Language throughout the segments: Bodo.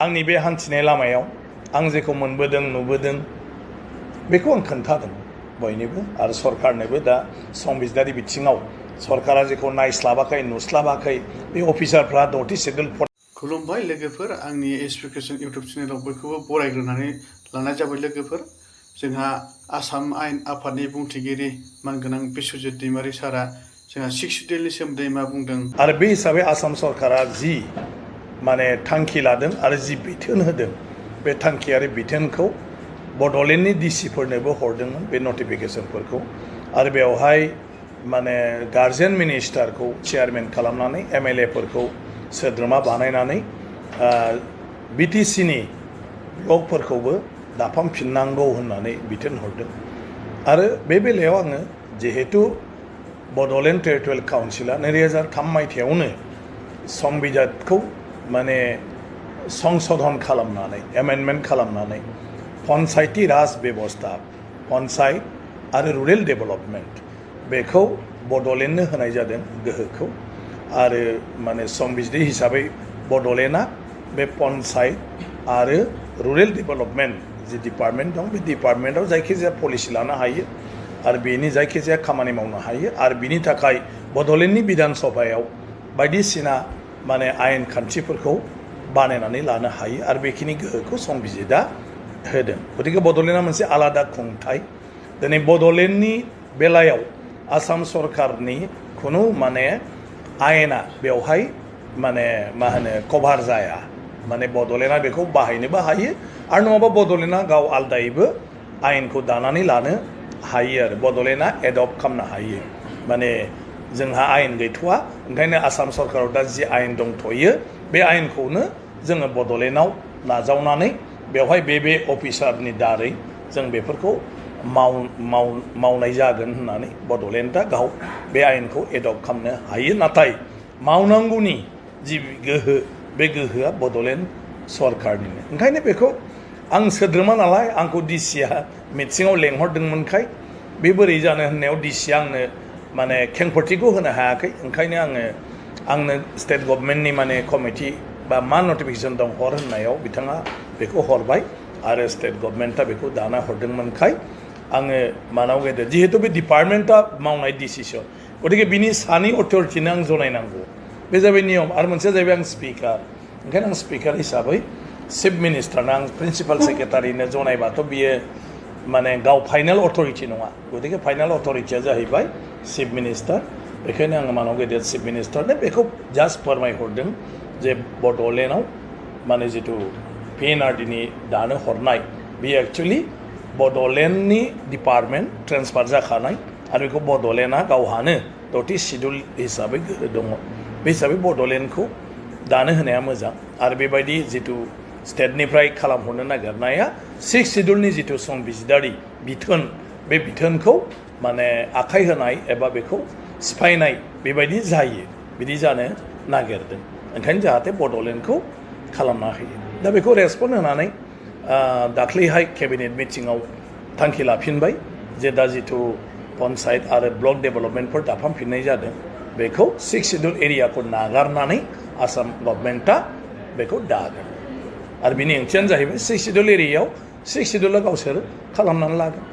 आंनि बे हान्थिनाय लामायाव आं जेखौ मोनबोदों नुबोदों बेखौ आं खोन्थादों बयनिबो आरो सरकारनोबो दा संबिजिदारि बिथिङाव सरकारा जेखौ नायस्लाबाखै नुस्लाबाखै बे अफिसारफ्रा 10थि सिडुल खुलुमबाय लोगोफोर आंनि एजुकेशन इउट्युब चेनेलाव बयखौबो बरायग्रोनानै लानाय जाबाय लोगोफोर जोंहा आसाम आयेन आफादनि बुंथिगिरि मानगोनां बिस्वजित दैमारि सारा जोंहा 6 सिडुलनि सोमोन्दै मा बुंदों आरो बे हिसाबै आसाम सरकारा जि माने थांखि लादों आरो जि बिथोन होदों बे थांखि आरो बिथोनखौ बड'लेण्डनि डिसिफोरनोबो हरदोंमोन बे नटिफिकेशनफोरखौ आरो बेवहाय माने गार्जेन मिनिस्टारखौ चेयारमेन खालामनानै एमएलएफोरखौ सोद्रोमा बानायनानै बिटिसिनि ब्लकफोरखौबो दाफामफिननांगौ होननानै बिथोन हरदों आरो बे बेलायाव आङो जिहेतु बड'लेण्ड टेरिटरियेल काउन्सिला 2003 मायथाइयावनो संबिजितखौ माने संशोधन खालामनानै एमेन्डमेन्ट खालामनानै पन्चायती राज बेबस्था पन्चायत आरो रुरेल डेभेलपमेन्ट बेखौ बड'लेण्डनो होनाय जादों गोहोखौ आरो माने संबिजित हिसाबै बड'लेण्डआ बे पन्चायत आरो रुरेल डेभेलपमेन्ट जि डिपार्टमेन्ट दं बे डिपार्टमेन्टआव जायखिजाया पलिसि लानो हायो आरो बेनि जायखिजाया खामानि मावनो हायो आरो बिनि थाखाय बड'लेण्डनि बिधान सभायाव बायदिसिना माने आयेन खान्थिफोरखौ बानायनानै लानो हायो आरो बेखिनि गोहोखौ संबिजितआ होदों गतिके बड'लेण्डआ मोनसे आलादा खुंथाय दिनै बड'लेण्डनि बेलायाव आसाम सरकारनि खुनु माने आयेना बेवहाय माने मा होनो कभार जाया माने बड'लेण्डआ बेखौ बाहायनोबो हायो आरो नङाबा बड'लेण्डआ गाव आलदायैबो आयेनखौ दानानै लानो हायो आरो बड'लेण्डआ एडप्ट खालामनो हायो माने जोंहा आयेन गैथ'वा ओंखायनो आसाम सरकाराव दा जि आयेन दंथ'यो बे आयेनखौनो जोङो बड'लेण्डआव नाजावनानै बेवहाय बे अफिसारनि दारै जों बेफोरखौ मावनाय जागोन होननानै बड'लेण्डआ गाव बे आयेनखौ एडप्ट खालामनो हायो नाथाय मावनांगौनि जि गोहो बे गोहोआ बड'लेण्ड सरकारनिनो ओंखायनो बेखौ आं सोद्रोमा नालाय आंखौ डिसिआ मिटिङाव लेंहरदोंमोनखाय बे बोरै जानो होननायाव डिसिआ आंनो माने खेंफोरथिखौ होनो हायाखै ओंखायनो आंनो स्टेट गभर्नमेन्टनि माने कमिटि बा मा नटिफिकेशन दं हर होननायाव बिथाङा बेखौ हरबाय आरो स्टेट गभर्नमेन्टआ बेखौ दाना हरदोंमोनखाय आङो मानाव गेदेर जिहेतु बे डिपार्टमेन्टआ मावनाय डिसिसन गतिके बिनि सानै अथरिटिनो आं जनायनांगौ बे जाबाय नियम आरो मोनसेया जाहैबाय आं स्पिकार ओंखायनो आं स्पिकार हिसाबै चिफ मिनिस्टारनो आं प्रिन्सिपाल सेक्रेटारिनो जनायबाथ' बियो माने गाव फाइनाल अथरिटि नङा गतिके फाइनाल अथरिटिया जाहैबाय चिफ मिनिस्टार बेखायनो आङो मानाव गेदेर चिफ मिनिस्टारनो बेखौ जास्ट फोरमायहरदों जे बड'लेण्डआव माने जिथु पिएनआरडिनि दानो हरनाय बे एक्चुअलि बड'लेण्डनि डिपार्टमेन्ट ट्रेन्सफार जाखानाय आरो बेखौ बड'लेण्डआ गावहानो 10थि सिडुल हिसाबै गोहो दङ बे हिसाबै बड'लेण्डखौ दानो होनाया मोजां आरो बेबायदि जिथु स्टेटनिफ्राय खालामहरनो नागिरनाया 6 सिडुलनि जिथु संबिजिदारि बिथोन बे बिथोनखौ माने आखाइ होनाय एबा बेखौ सिफायनाय बेबायदि जायो बिदि जानो नागिरदों ओंखायनो जाहाथे बड'लेण्डखौ खालामना होयो दा बेखौ रेसपन्ड होनानै दाख्लैहाय केबिनेट मिटिङाव थांखि लाफिनबाय जे दा जिथु पन्चायत आरो ब्लक डेभेलपमेन्टफोर दाफामफिननाय जादों बेखौ 6 सिडुल एरियाखौ नागारनानै आसाम गभर्नमेन्टआ बेखौ दागोन आरो बिनि ओंथियानो जाहैबाय 6 सिडुल एरियायाव 6 सिडुला गावसोर खालामनानै लागोन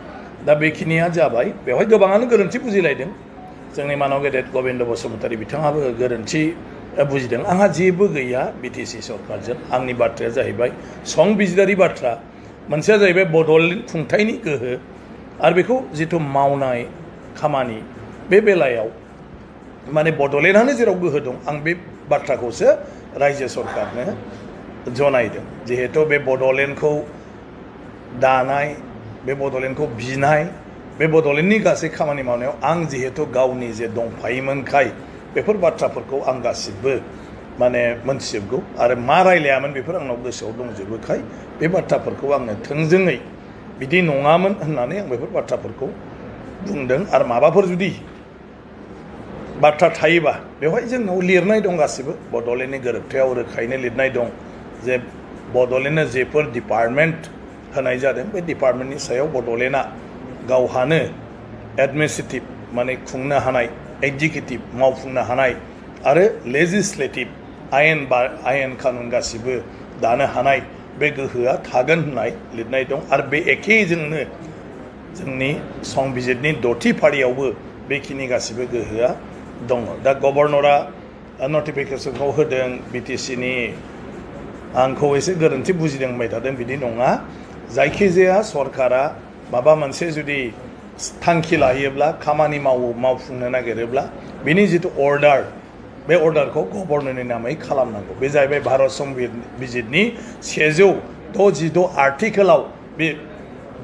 दा बेखिनिया जाबाय बेवहाय गोबाङानो गोरोन्थि बुजिलायदों जोंनि मानाव गेदेर गबिन्द बसुमतारी बिथाङाबो गोरोन्थि बुजिदों आंहा जेबो गैया बिटिसि सरकारजों आंनि बाथ्राया जाहैबाय संबिजिदारि बाथ्रा मोनसेया जाहैबाय बड'लेण्ड खुंथायनि गोहो आरो बेखौ जिथु मावनाय खामानि बे बेलायाव माने बड'लेण्डआनो जेराव गोहो दं आं बे बाथ्राखौसो रायजो सरकारनो जनायदों जिहेतु बे बड'लेण्डखौ दानाय बे बड'लेण्डखौ बिनाय बे बड'लेण्डनि गासै खामानि मावनायाव आं जिहेतु गावनि जे दंफायोमोनखाय बेफोर बाथ्राफोरखौ आं गासिबो माने मोनथिजोबगौ आरो मा रायलायामोन बेफोर आंनाव गोसोआव दंजोबोखाय बे बाथ्राफोरखौ आङो थोंजोङै बिदि नङामोन होननानै आं बेफोर बाथ्राफोरखौ बुंदों आरो माबाफोर जुदि बाथ्रा थायोबा बेवहाय जोंनाव लिरनाय दं गासिबो बड'लेण्डनि गोरोबथायाव रोखायैनो लिरनाय दं जे बड'लेण्डनो जेफोर डिपार्टमेन्ट होनाय जादों बे डिपार्टमेन्टनि सायाव बड'लेण्डआ गावहानो एडमिनिस्ट्रेटिभ माने खुंनो हानाय एग्जिकिउटिभ मावफुंनो हानाय आरो लेजिस्लेटिभ आयेन कानुन गासिबो दानो हानाय बे गोहोआ थागोन होननाय लिरनाय दं आरो बे एखेजोंनो जोंनि संबिजिरनि 6थि फारियावबो बेखिनि गासिबो गोहोआ दङ दा गभर्नरा नटिफिकेसनखौ होदों बिटिसिनि आंखौ एसे गोरोन्थि बुजिदों होनबाय थादों बिदि नङा जायखिजाया सरकारा माबा मोनसे जुदि थांखि लायोब्ला खामानि मावफुंनो नागिरोब्ला बिनि जिथु अर्डार बे अर्डारखौ गभर्नरनि नामै खालामनांगौ बे जाहैबाय भारत संबिजिरनि 166 आर्टिकेलाव बे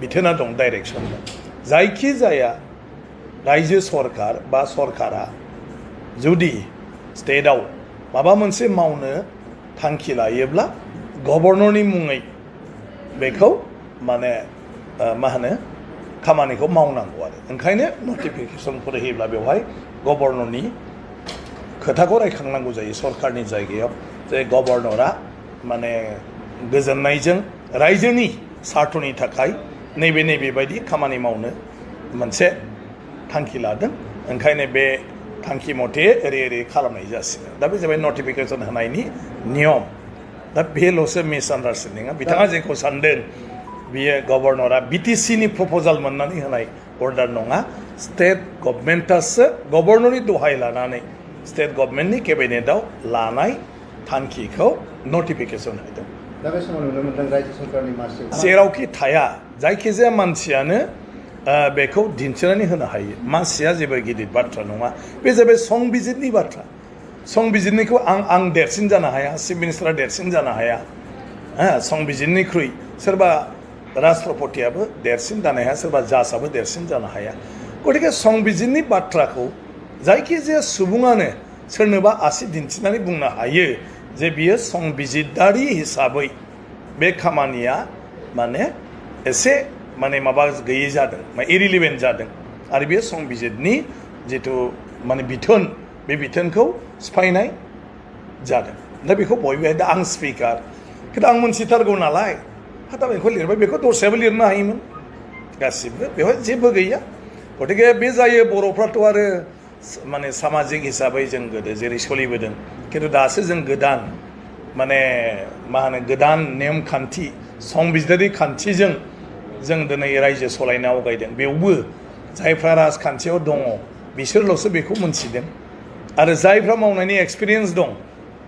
बिथोना दं डाइरेक्सन दं जायखिजाया रायजो सरकार बा सरकारा जुदि स्टेटआव माबा मोनसे मावनो थांखि लायोब्ला गभर्नरनि मुङै बेखौ माने मा होनो खामानिखौ मावनांगौ आरो ओंखायनो नटिफिकेसनफोर होयोब्ला बेवहाय गभर्नरनि खोथाखौ रायखांनांगौ जायो सरकारनि जायगायाव जे गभर्नरा माने गोजोननायजों रायजोनि सार्थनि थाखाय नैबे बायदि खामानि मावनो मोनसे थांखि लादों ओंखायनो बे थांखि मथे ओरै खालामनाय जासिगोन दा बे जाबाय नटिफिकेसन होनायनि नियम दा बेल'सो मिसआन्डारस्टेन्डिंआ बिथाङा जेखौ सानदों बियो गभर्नरा बिटिसिनि प्रप'जाल मोननानै होनाय अर्डार नङा स्टेट गभर्नमेन्टआसो गभर्नरनि दहाय लानानै स्टेट गभर्नमेन्टनि केबिनेटआव लानाय थांखिखौ नटिफिकेसन होदों दा बे समाव नुनो मोनदों रायजो सरकारनि मासि जेरावखि थाया जायखिजाया मानसियानो बेखौ दिन्थिनानै होनो हायो मासिया जेबो गिदिर बाथ्रा नङा बे जाबाय संबिजिरनि बाथ्रा संबिजिरनिखौ आं देरसिन जानो हाया चिफ मिनिस्टारा देरसिन जानो हाया संबिजिरनिख्रुइ सोरबा राष्ट्रपतियाबो देरसिन जानो हाया सोरबा जाजआबो देरसिन जानो हाया गतिके संबिजिरनि बाथ्राखौ जायखिजाया सुबुङानो सोरनोबा आसि दिन्थिनानै बुंनो हायो जे बियो संबिजिरारि हिसाबै बे खामानिया माने एसे माने माबा गैयै जादों इरिलिभेन्ट जादों आरो बेयो संबिजिरनि जिथु माने बिथोन बे बिथोनखौ सिफायनाय जादों दा बेखौ बयबो दा आं स्पिकार खिन्थु आं मोनथिथारगौ नालाय दा बेखौ लिरबाय बेखौ दस्रायाबो लिरनो हायोमोन गासिबो बेवहाय जेबो गैया गतिके बे जायो बर'फ्राथ' आरो माने सामाजिक हिसाबै जों गोदो जेरै सोलिबोदों खिन्थु दासो जों गोदान माने मा होनो गोदान नेमखान्थि संबिजिरारि खान्थिजों जों दिनै रायजो सलायनो आवगायदों बेवबो जायफ्रा राजखान्थियाव दङ बिसोरल'सो बेखौ मोनथिदों आरो जायफ्रा मावनायनि एक्सपिरियेन्स दं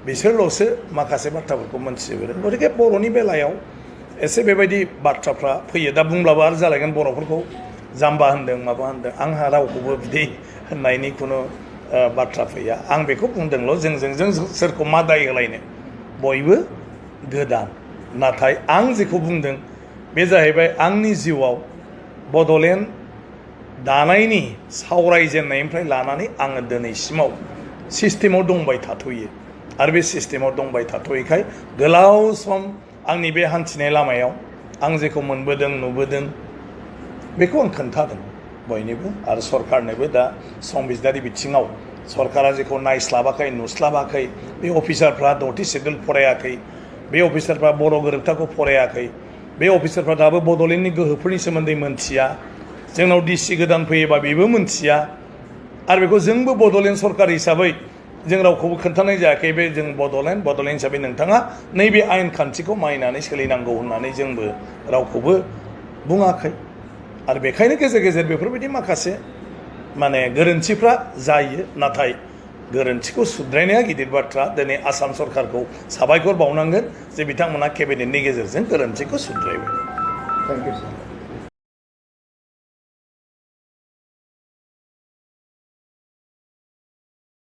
बिसोरल'सो माखासे बाथ्राफोरखौ मोनथिजोबोदों गतिके बर'नि बेलायाव एसे बेबायदि बाथ्राफ्रा फैयो दा बुंब्लाबो आरो जालायगोन बर'फोरखौ जाम्बा होनदों माबा होनदों आंहा रावखौबो बिदि होननायनि खुनु बाथ्रा फैया आं बेखौ बुंदोंल' जों सोरखौ मा दाय होलायनो बयबो गोदान नाथाय आं जेखौ बुंदों बे जाहैबाय आंनि जिउआव बड'लेण्ड दानायनि सावरायजेननायनिफ्राय लानानै आङो दिनैसिमाव सिस्टेमाव दंबाय थाथ'यो आरो बे सिस्टेमाव दंबाय थाथ'यैखाय गोलाव सम आंनि बे हान्थिनाय लामायाव आं जेखौ मोनबोदों नुबोदों बेखौ आं खोन्थादों बयनिबो आरो सरकारनोबो दा संबिजिरारि बिथिङाव सरकारा जेखौ नायस्लाबाखै नुस्लाबाखै बे अफिसारफ्रा 6थि सिडिउल फरायाखै बे अफिसारफ्रा बर' गोरोबथाखौ फरायाखै बे अफिसारफ्रा दाबो बड'लेण्डनि गोहोफोरनि सोमोन्दै मोनथिया जोंनाव डिसि गोदान फैयोबा बेबो मोनथिया आरो बेखौ जोंबो बड'लेण्ड सरकार हिसाबै जों रावखौबो खोन्थानाय जायाखै बे जों बड'लेण्ड हिसाबै नोंथाङा नैबे आयेन खान्थिखौ मानिनानै सोलिनांगौ होननानै जोंबो रावखौबो बुङाखै आरो बेखायनो गेजेर गेजेर बेफोरबायदि माखासे माने गोरोन्थिफ्रा जायो नाथाय गोरोन्थिखौ सुद्रायनाया गिदिर बाथ्रा दिनै आसाम सरकारखौ साबायखर बावनांगोन जे बिथांमोना केबिनेटनि गेजेरजों गोरोन्थिखौ सुद्रायबाय थेंक इउ सार